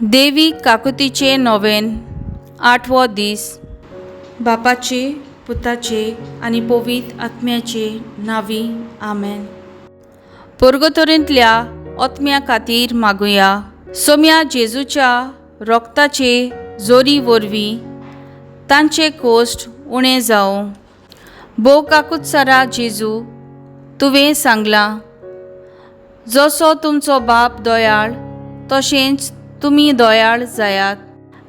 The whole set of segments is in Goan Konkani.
देवी काकुतीचें नोवेन आठवो दीस. बापाचे, पुताचे आनी पवित्र आत्म्याचे नांवी, आमेन. पुर्गतोरींतल्या ओत्म्या खातीर मागुया. सोम्या जेजूच्या रोगताचे जोरी वरवीं तांचे कोश्ट उणें जावं. भोव काकुत्सरा जेजू, तुवें सांगलां, जसो तुमचो बाप दयाळ तशेंच तुमी दयाळ जायात.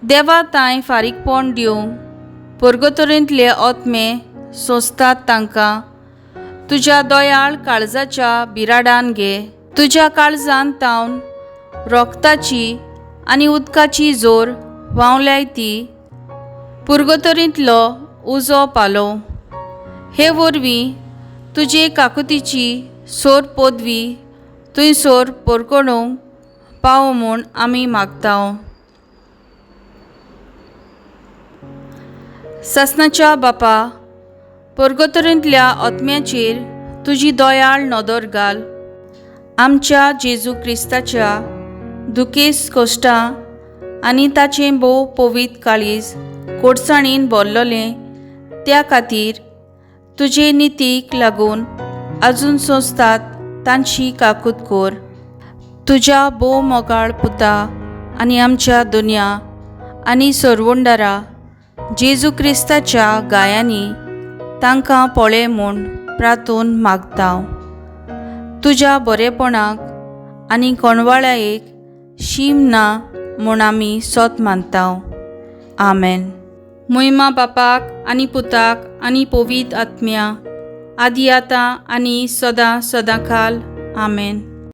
देवा तांय फारीकपण दिवंक पुर्गतोरींतले ओत्मे सोंसतात तांकां तुज्या दयाळ काळजाच्या बिराडान घे. तुज्या काळजान तावन रोगताची आनी उदकाची जोर व्हांवल्याय ती पुर्गतोरींतलो उजो पालोव. हे वरवीं तुजे काकुतीची सोर पदवी थंयसर परगणूंक पावो म्हूण आमी मागता. सासणाच्या बापा, पुर्गतोरींतल्या आत्म्याचेर तुजी दयाळ नदर घाल. आमच्या जेजू क्रिस्ताच्या दुखेस कश्टां आनी ताचें भोव पवित्र काळीज कोडसाणीन भरलोलें त्या खातीर तुजे नितीक लागून आजून सोंसतात तांची काकूत कर. तुज्या भोव मोगाळ पुता आनी आमच्या दुनिया आनी सरवंडारा जेजू क्रिस्ताच्या गायांनी तांकां पळय म्हूण प्रातून मागता. तुज्या बरेपणाक आनी कोणवाळ्याक शीम ना म्हूण आमी सोत मानता. आमेन. मोहिमा बापाक आनी पुताक आनी पवित्र आत्म्या, आदी आतां आनी सदां सदां खाल. आमेन.